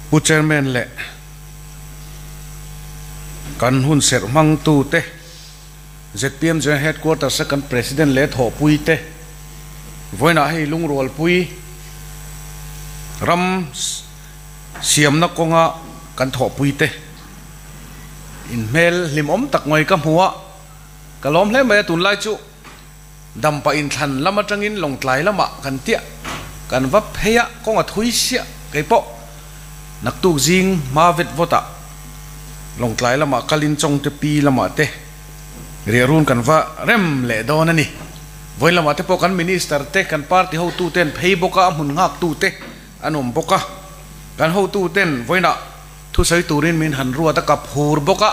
Pu Chairman leh kan hun serh hmangtute, zpm General Headquarters a kan President leh thawhpuite, vawiinah hei lungrualpui ram siamna kawnga kan thawhpuite inhmel hlimawm tak mai ka hmu a, ka lawm hle mai a tunlai chu. Dampa inthlan lam atangin Lawngtlai lamah kan tiah kan va phei a, kawng a thui siah kei pawh naktuk zing hma vet vawt ah Lawngtlai lamah kalin Chawngte pi lamah te riahrun kan va rem leh dawn a ni. Vawiin lamah te pawh kan Minister te kan party hotu ten phei bawk a, a hmun nghak tu te an awm bawk a, kan hotu ten vawiinah Thusawi turin min han ruat a, ka phur bawk a,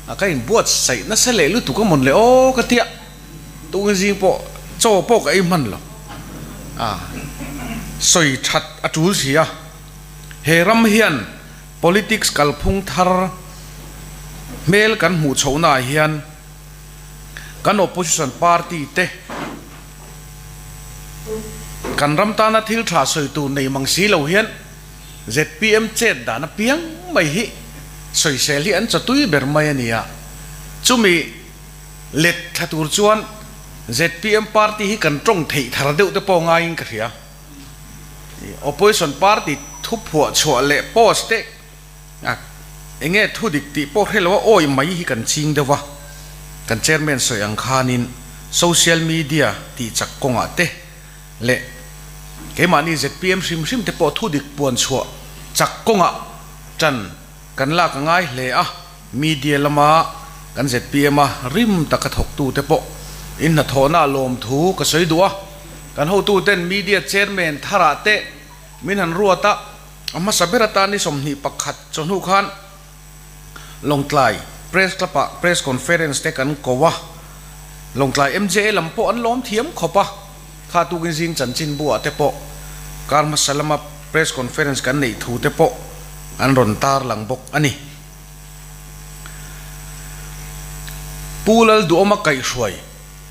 a ka inbuatsaih nasa leh lutuk a mawn le aw ka tia, tungin zing pawh chaw pawh ka ei hman lo, a sawi that a tul si a, he ram hian politics kalphung thar hmel kan hmuh chhohna ah hian kan opposition party te kan ram tana thil tha sawi tur nei mang si lo hian zpm chet dan apiang mai hi sawisel hi an chawtui ber mai a ni a, chumi let thla tur chuan zpm party hi kan tawng theih thar deuh te pawh ngaiin ka hria. Opposition party thu phuah chhuah leh post te eng nge thu dik tih pawh hre lo a awi mai hi kan ching deuh a, kan chairman sawi ang khanin social media tih chak kawngah te leh keimahni zpm hrim hrim te pawh thudik puan chhuah chak kawngah tan kan lak a ngai hle a, media lama kan zpm a rim taka thawktu te pawh in hnathawhna a lawm thu ka sawi duh a, kan hotu ten media chairman tharah te min han ruat a, a hmasa ber atan ni 21 chawhnu khan Lawngtlai Press Club ah Press Conference te kan ko a, Lawngtlai MJA lam pawh an lawm thiam khawp a, kha tukin zing chanchin buah te pawh kar hmasa lama Press Conference kan neih thu te pawh an rawn tar lang bawk a ni. Pu Lalduhawma kaihhruai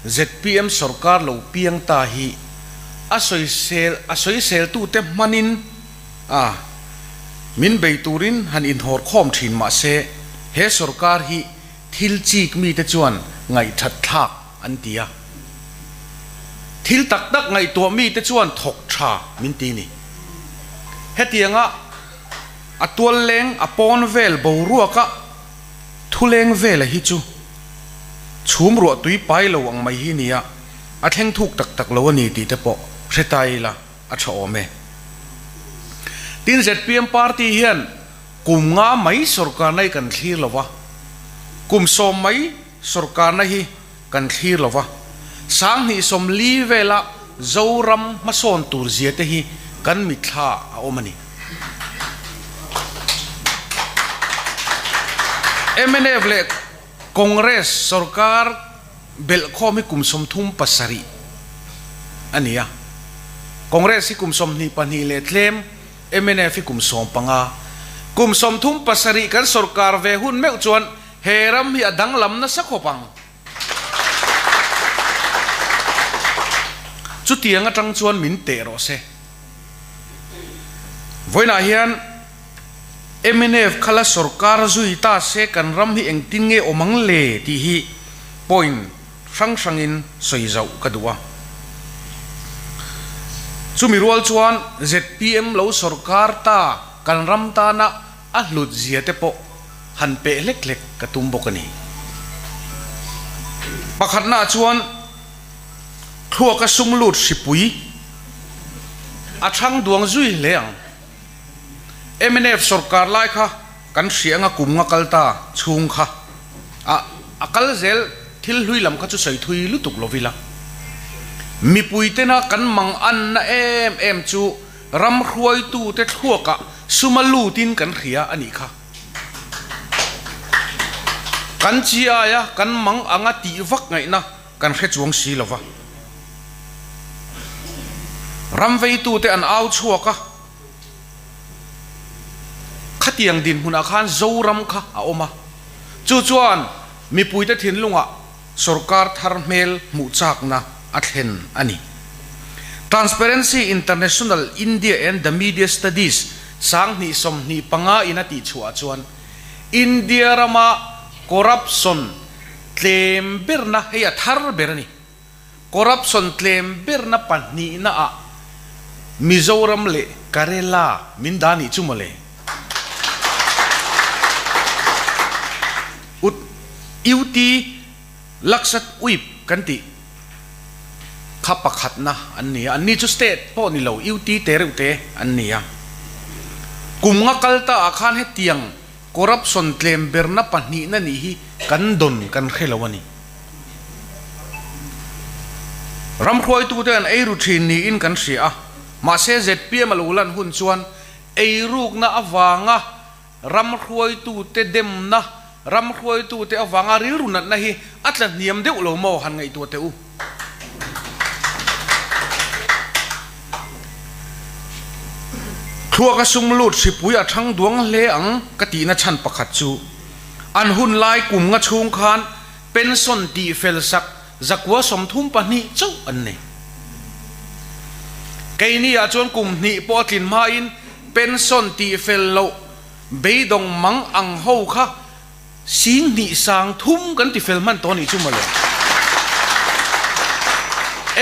zpm sorkar lo piang ta hi a sawisel a sawiseltute hmanin A, min bei turin han inhawr khawm thin mah se, he sorkar hi thil chik mite chuan ngaihthat thlak an ti a. Thil tak tak ngaihtuah mite chuan thawk tha min ti ni. Hetianga a tual leng a pawn vel boruaka thu leng vela hi chu chhum ruah tui pai lo ang mai hi nia, a thleng thuk tak tak lo a ni tih te pawh hre ta ila. A tha awm e. Tin, zpm party hian kum nga mai sorkarna hi kan thlir lo va, kum 10 mai sorkarna hi kan thlir lo va, 2040 vela Zoram hmasawn tur zia te hi kan mitthla a awm a ni. Mnf leh Congress sorkar belhkhawm hi kum 37 a ni a, Congress hi kum 22 leh tlem, mnf hi kum 15. Kum 37 kan sorkar ve hun meuh chuan he ram hi a danglam nasa khawp ang. Chutiang atang chuan min teh rawh se. Vawiinah hian. Mnf kha la sorkar zui ta se kan ram hi engtin nge awm ang le tih hi point hrang hrangin sawi zauh ka duh a. Chumi rual chuan zpm lo sorkar ta kan ram tana a hlut zia te pawh han peh hlek hlek ka tum bawk a ni. Pakhatnaah chuan thluaka sum lut hripui a thang duang zui hle ang. Mnf sorkar lai kha kan hria anga kum nga kal ta chhung kha a a kal zel thil hlui lam kha chu sawi thui lutuk lo ila. Mipui tena kan mang anna em em chu ram hruaitute thluakah suma lutin kan hria a nih kha. Kan chi aia kan mang anga tih vak ngaihna kan hre chuang si lo va. Ram veitute an au chhuak a, khatiang dinhmunah khan Zoram kha a awm a, chu chuan mipuite thinlungah sorkar thar hmel hmuh chakna a thlen a ni. Transparency International India and the Media Studies 2025 in a tihchhuah chuan India rama corruption tlem berna hei a thar ber a ni. Corruption tlem berna pahnihna ah Mizoram leh Karela min dah nih chu mawle. Ut UT Lakshadweep kan tih kha pakhatna an ni a, anni chu state pawh ni lo UT te reuh te an ni a. Kum nga kal ta ah khan hetiang corruption tlem berna pahnihna nih hi kan dawn kan hre lo a ni. Ram hruaitute an eiru thin niin kan hria a, mahse zpm a lo lan hun chuan eirukna avanga ram hruaitute demna, ram hruaitute avanga rilru natna hi a tla hniam deuh lo maw han ngaihtuah teh u. Thluaka sum lut hripui a thang duang hle ang ka tihna chhan pakhat chu an hun lai kum nga chhung khan pension tih fel sak zakua 32 chauh an nei. Keini ah chuan kum hnih pawh a tlin hmain pension tih fel loh beidawng mang ang ho kha Sing hnih sang thum kan ti fel hman tawh anih chu mawle.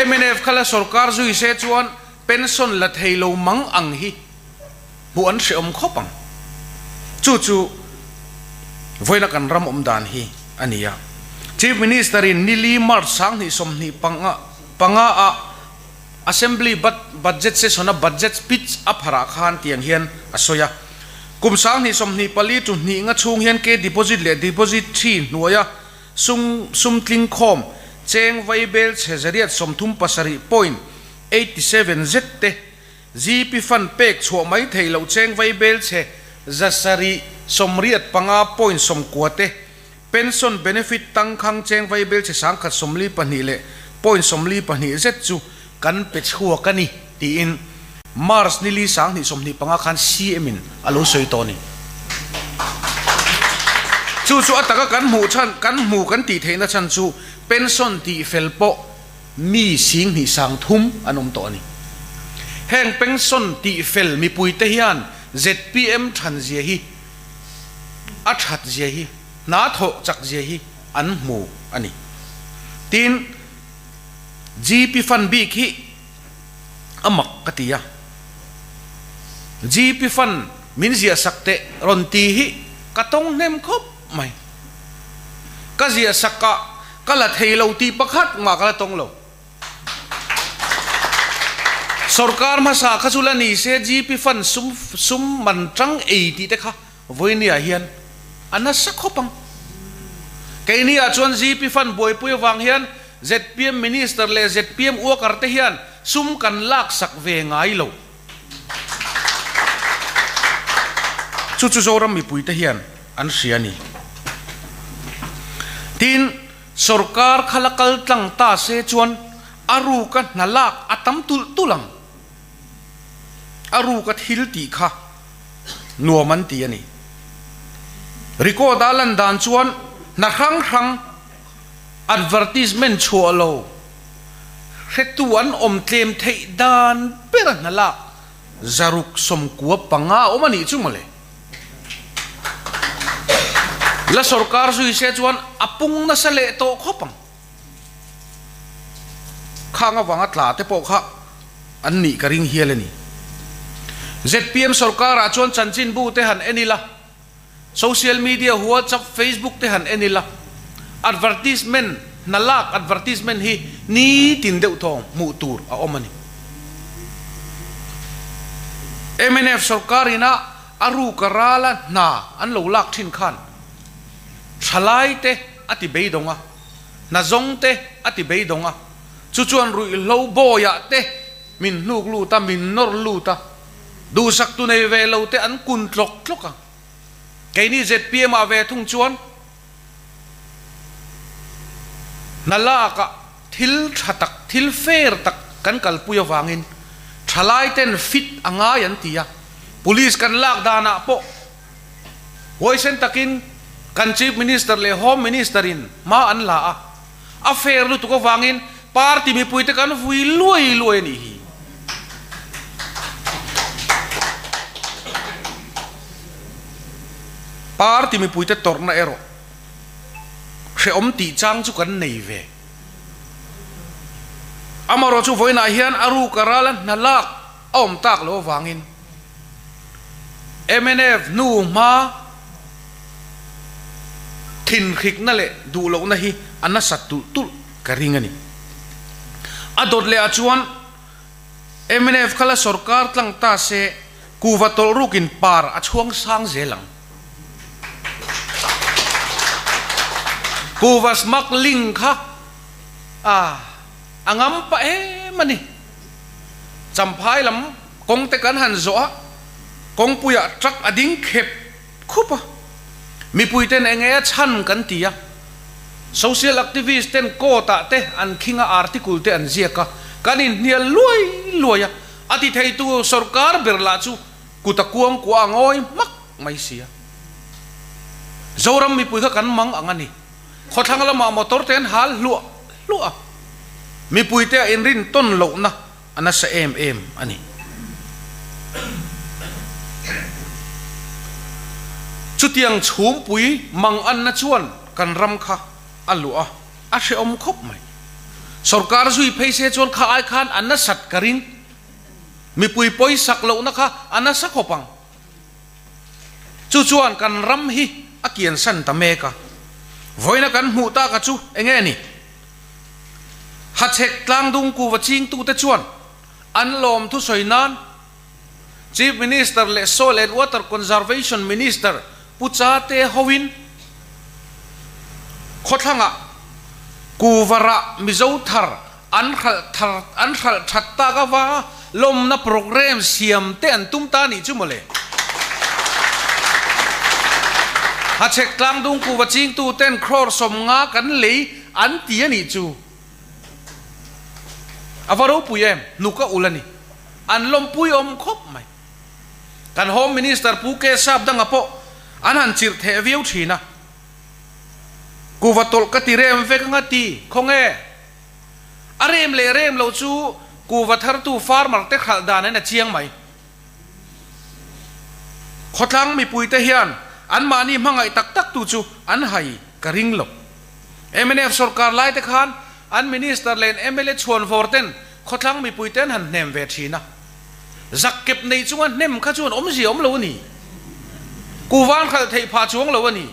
Mnf kha la sorkar zui se chuan pension la thei lo mang ang hi hmuh an hrehawm khawp ang. Chu chu vawiina kan ram awm dan hi a ni a. Chief Minister in nili March 2025 ah Assembly Budget Session a Budget Speech a pharah khan tiang hian a sawi a. Kum 2024 chu hnih nga chhung hian K Deposit leh Deposit thi hnuaia sum sum tling khawm cheng vaibel chhe 137.87 zet te GP Fund pek chhuah mai thei loh cheng vaibel chhe 785.90 te Pension benefit tangkhang cheng vaibel chhe 142 leh point 42 zet chu kan pe chhuak a ni, tiin March nili 2025 khan CM in a lo sawi tawh a ni. Chu chu a taka kan hmuh chhan, kan hmu kan tih theihna chhan chu pension tih fel pawh mi 2300 an awm tawh a ni. Heng pension tih fel mipuite hian zpm thanzia hi a that zia hi, hna thawh chak zia hi an hmu a ni. Tin, GP Fund bik hi a mak ka ti a, GP Fund min ziah sak teh rawn ti hi ka tawng hnem khawp mai. Ka ziah sak ah ka la thei lo tih pakhat mah ka la tawng lo. Sorkar hmasa kha chu la ni se GP Fund sum sum man tang ei tih te kha vawinia hian a nasa khawp ang. Keiniah chuan GP Fund buaipui avang hian zpm Minister leh zpm worker te hian sum kan laksak ve ngai lo. Chu chu Zoram mipui te hian an hria a ni. Tin, Sorkar kha la kal tlang ta se chuan a ruka hna lak a tam tulh tulh ang. A ruka thil tih kha nuam an ti a ni. Record a lan dan chuan hna hrang hrang advertisement chhuah lo hretu an awm tlem theih dan bera hna lak 695 a awm a nih chu mawle. La sorkar zui se chuan a pung nasa leh tawh khawp ang. Khang avanga tla te pawh kha an nih ka ring hial a ni. Zpm sorkarah chuan chanchinbu te han en ila, social media WhatsApp, Facebook te han en ila, advertisement, hna lak advertisement hi nitin deuh thawng hmuh tur a awm a ni. Mnf sorkar ina A ruka rala hna an lo lak thin khan thalai te a ti beidawng a, hna zawng te a ti beidawng a, chu chuan ruihhlo bawiah te min hnuk lut a, min nawr lut a, duhsak tu nei ve lo te an kun tlawk tlawk a. Keini zpm ah ve thung chuan hna lakah thil tha tak, thil fair tak kan kalpui avangin thalai ten fit a ngai an ti a, Police kan lak danah pawh huaisen takin kan Chief Minister leh Home Minister in hma an la a, a fair lutuk avangin party mipuite kan vui luai luai a nih hi. Party mipuite tawrhna erawh hrehawm tih chang chu kan nei ve. Amaherawhchu vawiinah hian a ruk a ral a hna lak a awm tak loh avangin mnf hnu hma thinhrikna leh duhlohna hi a nasat tulh tulh ka ring a ni. A dawt leh ah chuan mnf kha la sorkar tlang ta se kuva tawlh rukin par a chhuang sang zel ang. Kuva smuggling kha a a ngam pah em a ni. Champhai lam kawng te kan han zawh a, kawngpuiah truck a ding khep khup a, mipui ten eng nge a chhan kan ti a, social activist ten court ah te an khing a article te an ziak a, kan inhnial luai luai a, a ti theitu sorkar ber lah chu kut a kuang kuah a ngawi hmak mai si a. Zoram mipui kha kan mang ang a ni. Khawthlang lamah motor te an hal hluah hluah a, mipuite a inrin tawn lohna a nasa em em a ni. Chutiang chhumpui manganna chuan kan ram kha a luah a, a hrehawm khawp mai. Sorkar zui phei se chuan kha ai khan a nasat ka ring. Mipui pawisak lohna kha a nasa khawp ang. Chu chuan kan ram hi a kiansan ta mek a, vawiina kan hmuh taka chu eng nge ni? Hachhek tlangdung kuva chingtute chuan an lawm thusawi nan Chief Minister leh Soil and Water Conservation Minister Pu Chate hoin khawthlangah kuva rah Mizo thar an hralh thar an hralh that tak avanga lawmna programme siam te an tum ta nih chu mawle. Hachhek tlangdung kuva chingtu ten crore 50 kan lei an ti a nih chu. A va ropui em, hnuk a ul a ni. An lawmpui awm khawp mai. Kan Home Minister Pu K Sap danga pawh an han chirh theh viau thin a. Kuva tawlh ka ti rem vek anga ti, khawnge? A rem leh rem lo chu kuva thartu farmer te khalh dan in a chiang mai. Khawtlang mipuite hian anmahni hmangaih tak tak tu chu an hai ka ring lo. Mnf sorkar lai te khan an minister leh an mla chhuan vawr ten khawtlang mipuite an han hnem ve thin a. Zak kep nei chunga hnem kha chuan awmzia awm lo a ni. Kuvan khalh theih phah chuang lo a ni.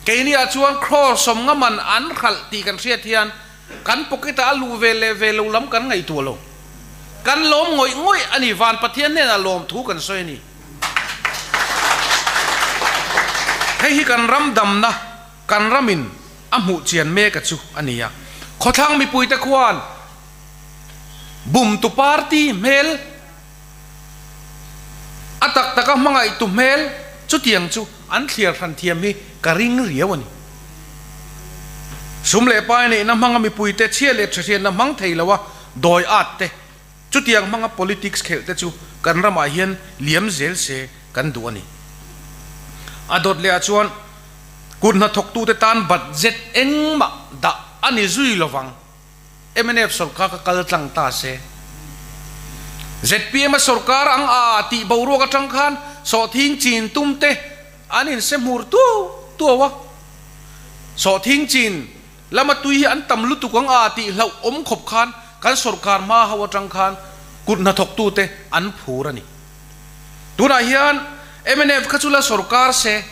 Keiniah chuan crore 50 man an hralh tih kan hriat hian kan pocket ah a luh ve leh ve lo lam kan ngaihtuah lo. Kan lawm ngawih ngawih a ni, van Pathian hnenah lawm thu kan sawi a ni. Hei hi kan ram damna, kan ramin a hmuh chian mek a chu a ni a. Khawthlang mipuite khuan bumtu party hmel, A tak taka hmangaihtu hmel chutiang chu an thliar hran thiam hi ka ring riau a ni. Sum leh pai neihna hmanga mipuite chhia leh thahriatna hmang thei loa dawi at te, chutiang hmanga politics khelh te chu kan ramah hian liam zel se kan duh a ni. A dawt lehah chuan kut hnathawktute tan budget engmah dah a ni zui lovang. Mnf sorkar ka kal tlang ta se. Zpm a sorkar ang a tih boruak atang khan sawhthing chin tum te an inse hmur tuau tuau a. Sawhthing chin lama tui hi an tam lutuk ang a tih hlauh awm khawp khan kan sorkar hma ho atang khan kut hnathawktu te an phur a ni. Tunah hian mnf kha chu la sorkar se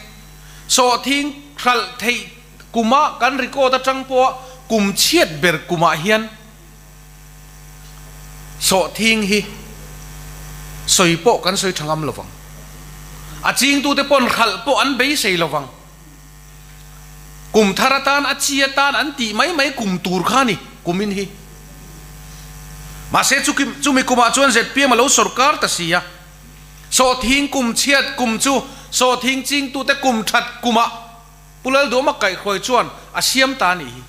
sawhthing hralh theih Kuma kan record atang pawh kum chhiat ber kumah hian sawhthing hi sawi pawh kan sawi tha ngam lovang. A chingtute pawn hralh pawh an beisei lovang. Kum thar atan a chi atan an tih mai mai kum tur kha a ni kumin hi. Mahse chumi kumah chuan zpm a lo sawrkar ta si a. Sawhthing kum chhiat kum chu sawhthing chingtute kum that kumah Pu Lalduama kaihhruai chuan a siam ta a nih hi.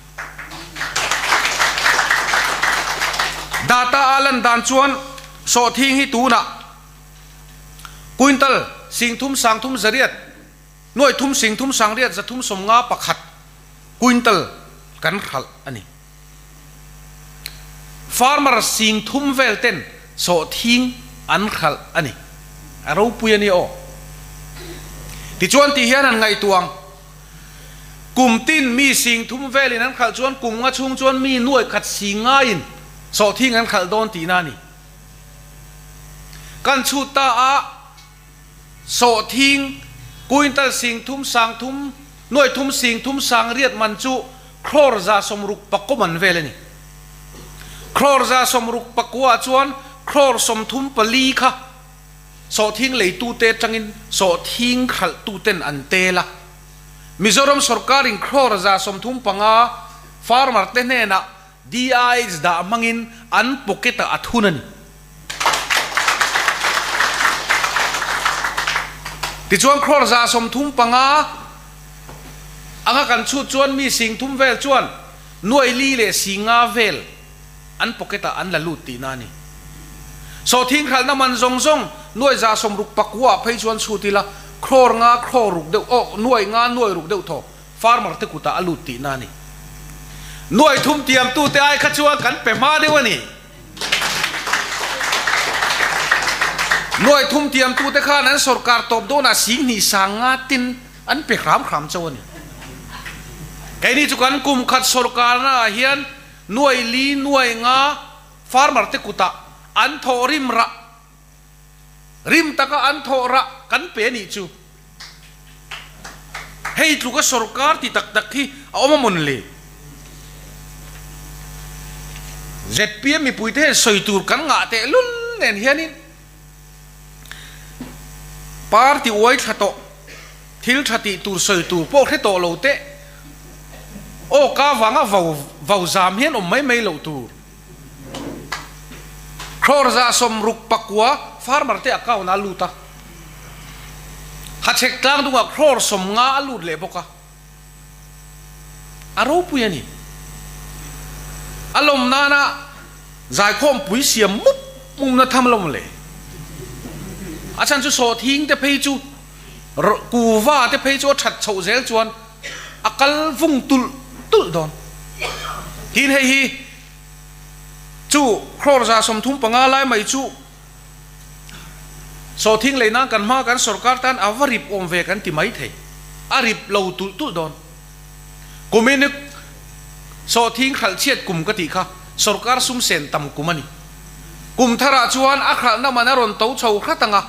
Data a lan dan chuan sawhthing hi tunah quintal 30 30 zariat nuai thum 30 sangriat 350 pakhat quintal kan hralh a ni. Farmer 30 vel ten sawhthing an hralh a ni. A ropui a ni aw. Tichuan tih hian an ngaihtuah ang. Kum tin mi sing thum velin an khalh chuan kum nga chhung chuan mi nuaih khat sing ngaiin sawhthing an khalh dawn tihna a ni. Kan chhut ta a, sawhthing quintal sing thum sang thum nuaih thum sing thum sang riat man chu crore 69 man vel a ni. Crore 69 ah chuan crore 34 kha Sawhthing leitute atangin sawhthing hralhtuten an tel a. Mizoram sorkarin crore 35 farmer te hnenah DIH dah hmangin an pocket ah a thun a ni. Tichuan crore 35 anga kan chhut chuan mi 30,000 vel chuan nuai li leh 50 vel an pocket ah an la lut tihna a ni. Sawhthing hralhna man zawng zawng nuai 69 ah phei chuan chhut ila crore nga crore ruk deuh aw nuai nga nuai ruk deuh thaw farmer te kutah a lut tihna a ni. Nuai thum tiamtu te ai kha chuan kan pe hma deuh a ni. Nuai thum tiamtu te khan an sorkar tawp dawnah 20,000 nga tin an pe hram hram chauh a ni. Keini chu kan kum khat sorkarna ah hian Nuai li nuai nga farmer te kutah an thawh rim rah, rim taka an thawh rah kan pe anih chu. Hei tluka sorkar ti tak tak hi a awm a mawn le? ZPM mipui te hian sawi tur kan ngah teh lul nen hianin party uai thla tawh, thil tha tih tur sawi tur pawh hre tawh lo teh. Aw ka vanga vau vau zam hian awm mai mai loh tur. Crore 69 farmer te account ah a lut a. Hachhek tlang dungah crore 50 a lut leh bawk a. A ropui a ni. A lawm nana zaikhawm pui siam mup mumna tham lawm le. A chhan chu sawhthing te phei chu kuva te phei chu a that chhoh zel chuan a kal vung tulh tulh dawn. Tin hei hi chu crore 35 lai mai chu sawhthing lei nan kan hma kan sorkar tan a va rip awm ve kan ti mai thei. A rip lo tulh tulh dawn. Kumin sawhthing hralh chhiat kum ka tih kha sorkar sum sen tam kum a ni. Kum tharah chuan a hralhna man a rawn to chho hrat ang a,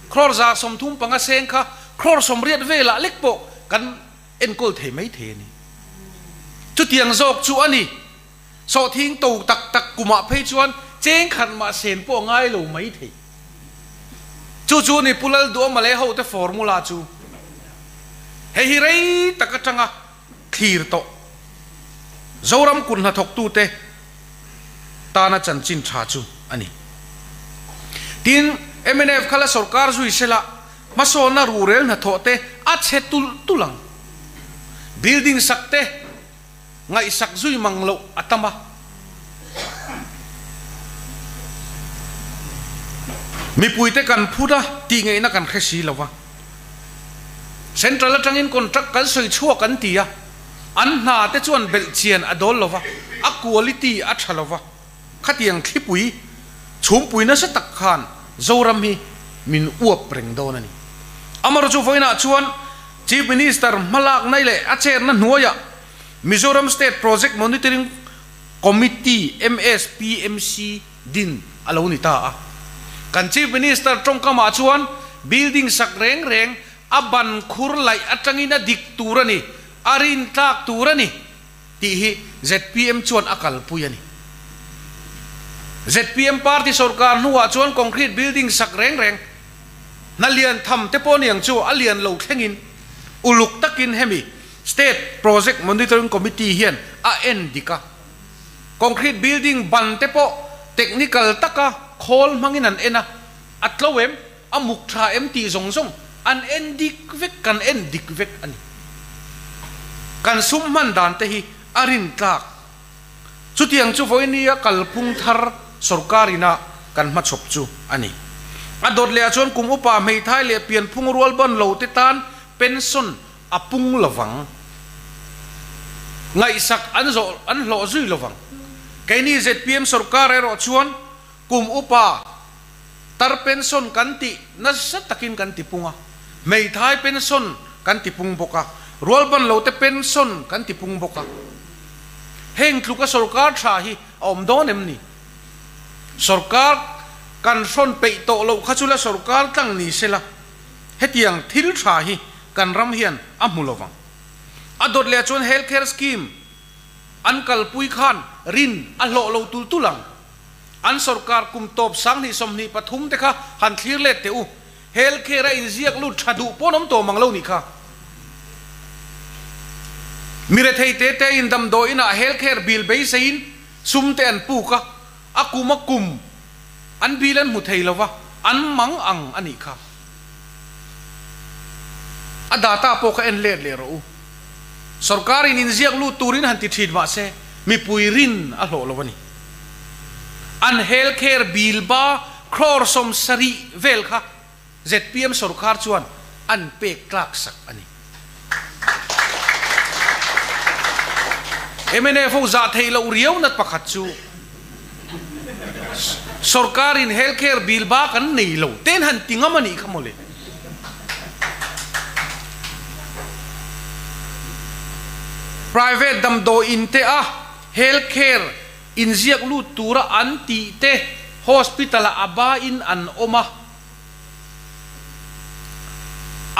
Crore 35 seng kha crore 80 velah lek pawh kan enkawl thei mai thei a ni. Chutiang zawk chu a ni. Sawhthing to tak tak kumah phei chuan cheng khat mah sen pawh a ngai lo mai thei. Chu chu a ni Pu Lalduhawma leh hote formula chu. Hei hi rei tak atanga thlir tawh Zoram kut hnathawktute tana chanchin tha chu a ni. Tin, mnf kha la sorkar zui sela hmasawnna ruhrel hnathawh te a chhe tulh tulh ang. Building sak te ngaihsak zui mang loh a tam a. Mipuite kan phut a, tihngeihna kan hre si lo va. Central atangin contract kan sawi chhuak an ti a, an hna te chuan belhchian a dawl lo va, a quality a tha lo va. Khatiang thlipui chhumpui nasa tak khan Zoram hi min uap reng dawn a ni. Amarawh chu vawiinah chuan Chief Minister hmalakna leh a chairna hnuaiah Mizoram State Project Monitoring Committee, MSPMC, din a lo ni ta a. Kan Chief Minister tawngkamah chuan building sak reng reng a ban khur laih atangin a dik tur a ni, a rintlak tur a ni tih hi zpm chuan a kalpui a ni. Zpm party sorkar hnuah chuan concrete building sak reng reng hna lian tham te pawh niang chu a lian lo thlengin uluk takin hemi State Project Monitoring Committee hian a en dik a. Concrete building ban te pawh technical taka khawl hmangin an en a, a tlo em, a muk tha em tih zawng zawng an en dik vek, kan en dik vek a ni. Kan sum hman dan te hi a rin tlak. Chutiang chu vawinia kalphung thar sorkar ina kan hmachhawp chu a ni. A dawt leh ah chuan kum upa hmeithai leh pianphung rual ban lo te tan pension a pung lovang. Ngaihsak an zawh an hlawh zui lovang. Keini zpm sorkar erawh chuan kum upa tar pension kan tih nasa takin kan ti pung a. Hmeithai pension kan ti pung bawk a, rualbanlote pension kan ti pung bawk a. Heng tluka sorkar tha hi a awm dawn em ni? Sorkar kan hrawn peih tawh loh kha chu la sorkar tlang ni se la, hetiang thil tha hi kan ram hian a hmu lovang. A dawt leh chuan health care scheme an kalpui khan rin a hlawh lo tul tul ang. An sorkar kum tawp 2023 te kha han thlir let teh u. Health care a inziak lut tha duh pawn awm tawh mang lo nih kha. Mi rethei te te in damdawi inah health care bill beiseiin sum te an puk a, a kum a kum an bill an hmu thei lo va, an mang ang a nih kha. A data pawh kha en let leh rawh u. Sorkar in inziak lut turin han ti thin mah se mipui rin a hlawh lo a ni. An health care bill ba crore 70 vel kha zpm sorkar chuan an pek tlak sak a ni. Mnf ho zah theih loh riau nat pakhat chu sorkar in health care bill ba kan nei lo ten han ti ngam a nih kha mawle. Private damdawi in te a health care inziak lut tura an tih te hospital ah a ba in an awm a,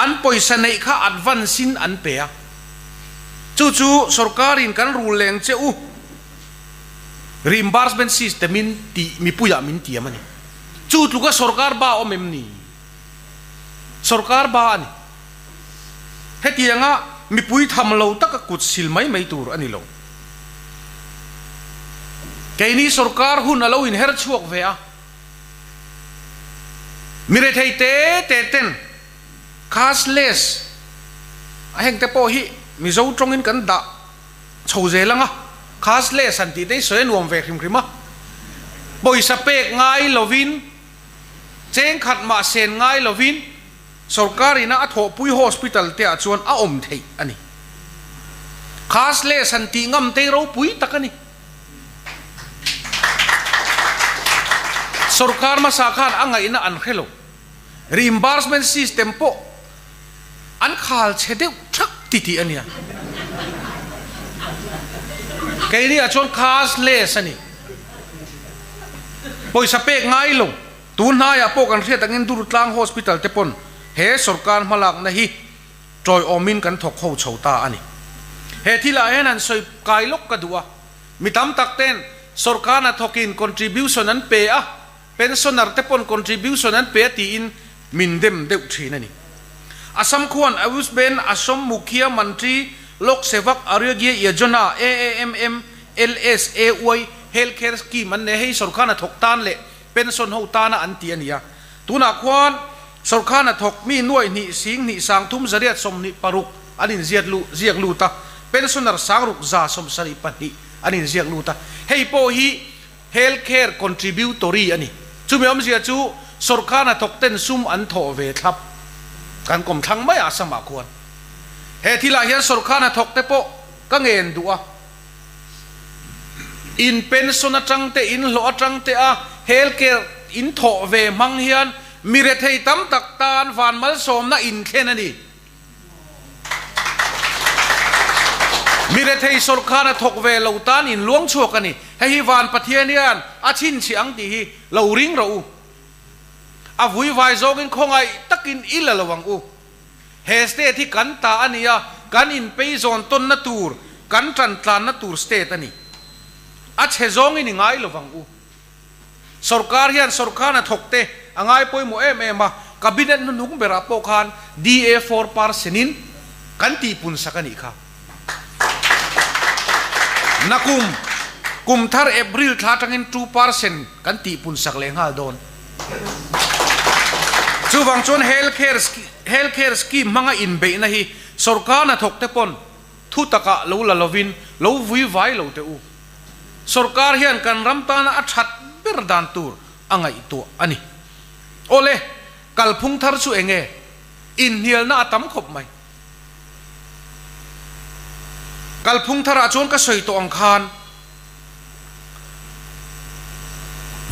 an pawisa neih kha advance in an pe a, chu chu sorkar in kan rul leng che u reimbursement system in tih mipuiah min tiam a ni. Chu tluka sorkar ba awm em ni? Sorkar ba a ni. Hetianga mipui tham lo taka kut sil mai mai tur a ni lo. Keini sorkar hun a lo inher chhuak ve a, mi rethei te te ten cashless a heng te pawh hi Mizo tawngin kan dah chho zel ang a, cashless han tih te hi sawi a nuam ve hrim hrim a, pawisa pek ngai lovin cheng khat mah sen ngai lovin Sorkar ina a thawhpui hospital te ah chuan a awm theih a ni. Cashless han tih ngam te ropui tak a ni. Sorkar hmasa khan a ngaihna an hre lo. Reimbursement system pawh an khal chhe deuh thak ti tih a nia. Keini ah chuan cashless a ni. Pawisa pek ngai lo. Tun hnaiah pawh kan hriat angin Durtlang Hospital te pawn he sorkar hmalakna hi tawiawmin kan thawk ho chho ta a ni. He thilah hian han sawi kai lawk ka duh a, mi tam tak ten sorkar hnathawkin contribution an pe a, pensioner te pawn contribution an pe a tiin min dem deuh thin a ni. Assam khuan Ayushman Assam Mukhya Mantri Lok Sevak Arogya Yojana, AAMM, LSAY, Health Care Scheme an nei a, hei sorkar hnathawk tan leh Pension ho tana an ti a ni a. Tunah khuan sorkar hnathawk mi nuaih hnih sing hnih 3826 an inziat lu ziak lut a, pensioner 6772 an inziak lut a. Hei pawh hi health care contributory a ni. Chumi awmzia chu sorkar hnathawk ten sum an thawh ve thlap kan kawm thlang mai a Assam-ah khuan. He thilah hian sorkar hnathawk te pawh ka ngen duh a. In pension atang te, in hlawh atang te a health care in thawh ve hmang hian mi rethei tam tak tan van malsawmna in thlen a ni. Mi rethei sawrkhan a thawk ve lo tan in luang chhuak a ni. Hei hi van Pathian hian a chhinchhiah ang tih hi lo ring rawh u. A vui vai zawngin khawngaih takin i la lo ang u. He state hi kan ta a ni a, kan inpeizawn tawnna tur, kan tantlanna tur state a ni. A chhe zawngin i ngai lovang u. Sorkar hian sorkar hnathawk te a ngai pawimawh em em a, cabinet hnuhnung berah pawh khan DA 4% in kan tihpun sak a nih kha. Nakum kum thar April thla atangin 2% kan tihpun sak leh nghal dawn. Chuvang chuan health care health care scheme hmanga inbeihna hi sorkar hnathawk te pawn thu takah lo la lovin lo vui vai lo teh u. Sorkar hian kan ram tana a that ber dan tur a ngaihtuah a ni. Awle, kalphung thar chu eng nge? Inhnialna a tam khawp mai. Kalphung tharah chuan ka sawi tawh ang khan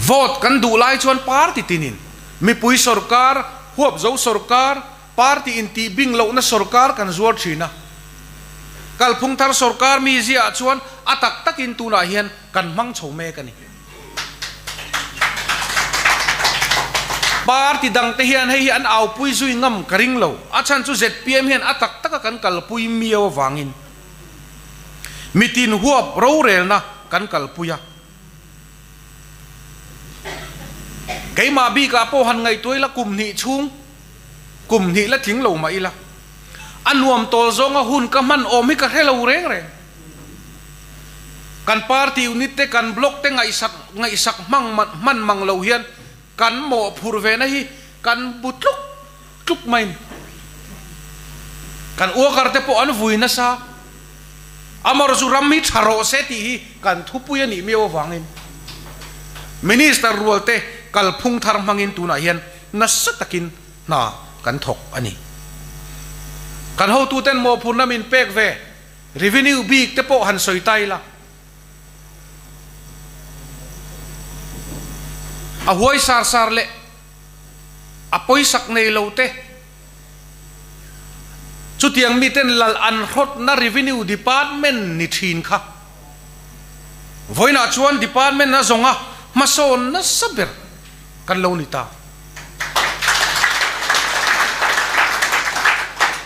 vote kan duh lai chuan party tinin mipui sorkar, huapzo sorkar, party intih bing lohna sorkar kan zuar thin a. Kalphung thar sorkar mizia ah chuan a tak takin tunah hian kan hmang chho mek a ni. Party dangte hian hei hi an aupui zui ngam ka ring lo. A chhan chu zpm hian a tak taka kan kalpui miau avangin mitin huap rorelna kan kalpui a. Keimah bikah pawh han ngaihtuah ila kum hnih chhung, kum hnih la tling lo mah ila, a nuam tawl zawnga hun ka hman awm hi ka hre lo reng reng. Kan party unit te, kan block te ngaihsak ngaihsak hmang hman mang lo hian kan mawhphurh ve na hi kan bu tluk tluk mai ni. Kan worker te pawh an vui nasa. Amar chu ram hi tha rawh se tih hi kan thupui a nih miau avangin Minister rual te kalphung thar hmangin tunah hian nasa takin hna kan thawk a ni. Kan hotuten mawhphurhna min pek ve revenue bik te pawh han sawi ta ila. A huai sar sar leh a pawisak nei lo te chutiang miten lal an hrawtna revenue department ni thin kha vawiinah chuan department a zawnga hmasawn nasa ber kan lo ni ta.